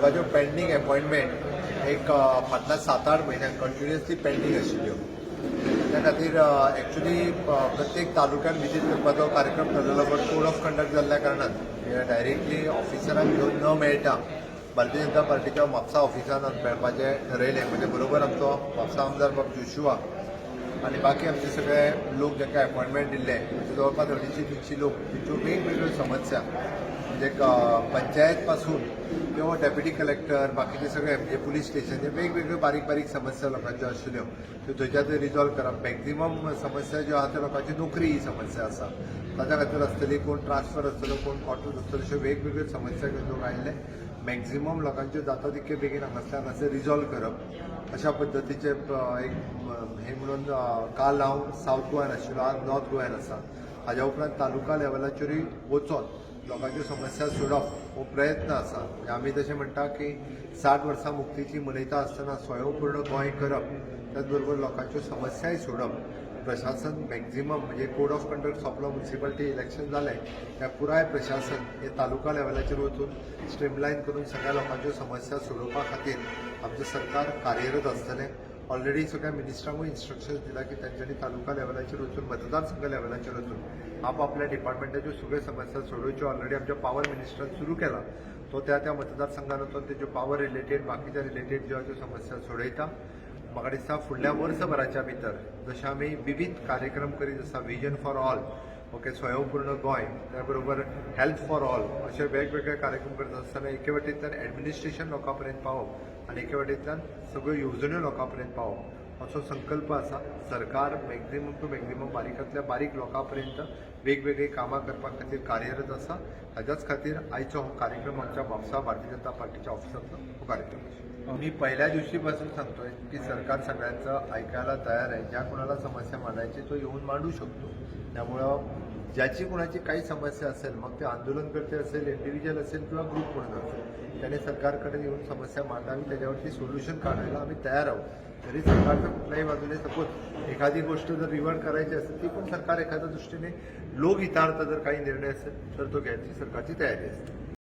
लोकांच्यो pending appointment एक फाटल्या 7-8 म्हयन्यांक कंटिन्युअसली पेंडींग आशिल्ल्यो. त्या खातीर एक्चुली प्रत्येक तालुक्यान विजीट करपाचो कार्यक्रम ठरलेलो, बट कोड ऑफ कंडक्ट जाल्ल्या कारणान डायरेक्टली ऑफिसरांक घेवन न मेळटा भारतीय जनता पार्टीच्या म्हापसा ऑफिसान आज मेळपाचें ठरयलें. म्हणजे बरोबर आमचो म्हापसा आमदार बाब जोशुआ आनी बाकी आमचे सगळे लोक जांकां अपॉयंटमेंट दिल्ले, म्हणजे जवळपास 250-300 लोक, तेंच्यो वेगवेगळ्यो समस्या, म्हणजे पंचायत पासून किंवा डेप्युटी कलेक्टर, बाकीचे सगळे, म्हणजे पुलीस स्टेशन, हे वेगवेगळ्यो बारीक बारीक समस्या लोकांच्यो आशिल्ल्यो, त्यो थंयच्या थंय रिजॉल्व करप. मॅक्झिमम समस्या ज्यो आहा त्यो लोकांची नोकरी ही समस्या आसा, ताच्या खातीर आसतली, कोण ट्रान्सफर आसतलो, कोण क्वॉर्टर्स आसतलो, अश्यो वेगवेगळ्यो समस्या घेवन लोक आयिल्ले. मॅक्झिमम लोकांच्यो जाता तितके बेगीन हांगासल्यान हांगासर रिजॉल्व करप अशा पद्दतीचे एक हे म्हणून काल हांव सावथ गोव्यान आशिल्लो, आज नॉर्थ गोव्यान आसा. हाज्या उपरांत तालुका लेवलाचेरूय वचोन लोकांच्यो समस्या सोडप हो प्रयत्न आसा. म्हणजे आमी तशें म्हणटा की 60 वर्सां मुक्तीची मनयता आसतना स्वयंपूर्ण गोंय करप, त्याच बरोबर लोकांच्यो समस्याय सोडप. प्रशासन मॅक्झिमम, म्हणजे कोड ऑफ कंडक्ट सोंपलो, म्युनिसिपालिटी इलेक्शन जालें, त्या पुराय प्रशासन हे तालुका लेवलाचेर वचून स्ट्रीमलायन करून सगळ्या लोकांच्यो समस्या सोडोवपा खातीर आमचें सरकार कार्यरत आसतलें. ऑलरेडी सगळ्या मिनिस्टरांकूय इन्स्ट्रक्शन्स दिला की तांच्यांनी तालुका लेवलाचेर वचून, मतदारसंघ लेवलाचेर वचून आपापल्या डिपार्टमेंटाच्यो सगळ्यो समस्या सोडोवच्यो. ऑलरेडी आमच्या पावर मिनिस्टरान सुरू केला, तो त्या त्या मतदारसंघान वचून तेज्यो पावर रिलेटेड, बाकीच्या रिलेटेड ज्यो त्यो समस्या सोडयता. म्हाका दिसता फुडल्या वर्सभराच्या भितर जशें आमी विवीध कार्यक्रम करीत आसा, विजन फॉर ऑल, ओके, स्वयंपूर्ण गोंय, त्या बरोबर हेल्थ फॉर ऑल, अशे वेगवेगळे कार्यक्रम करता आसतना एके वटेंतल्यान एडमिनिस्ट्रेशन लोकां पर्यंत पावप आनी एके वटेंतल्यान सगळ्यो येवजण्यो लोकां पर्यंत पावप असो संकल्प आसा. सरकार मॅक्झिमम टू मॅक्झिमम बारीकांतल्या बारीक लोकां पर्यंत वेगवेगळीं कामां करपा खातीर कार्यरत आसा. हाज्याच खातीर आयचो हो कार्यक्रम आमच्या म्हापसा भारतीय जनता पार्टीच्या ऑफिसांतलो हो कार्यक्रम आशिल्लो. मी पहिल्या दिवशीपासून सांगतोय की सरकार सगळ्यांचं ऐकायला तयार आहे. ज्या कोणाला समस्या मांडायची तो येऊन मांडू शकतो. त्यामुळं ज्याची कुणाची काही समस्या असेल, मग ते आंदोलनकर्ते असेल, इंडिव्हिज्युअल असेल किंवा ग्रुप म्हणून असेल, त्याने सरकारकडे येऊन समस्या मांडावी. त्याच्यावरती सोल्युशन काढायला आम्ही तयार आहोत. जरी सरकारचं कुठल्याही बाजूने सपोज एखादी गोष्ट जर रिव्हर्ट करायची असेल, ती पण सरकार एखाद्या दृष्टीने लोकहितार्थ जर काही निर्णय असेल तर तो घ्यायची सरकारची तयारी असते.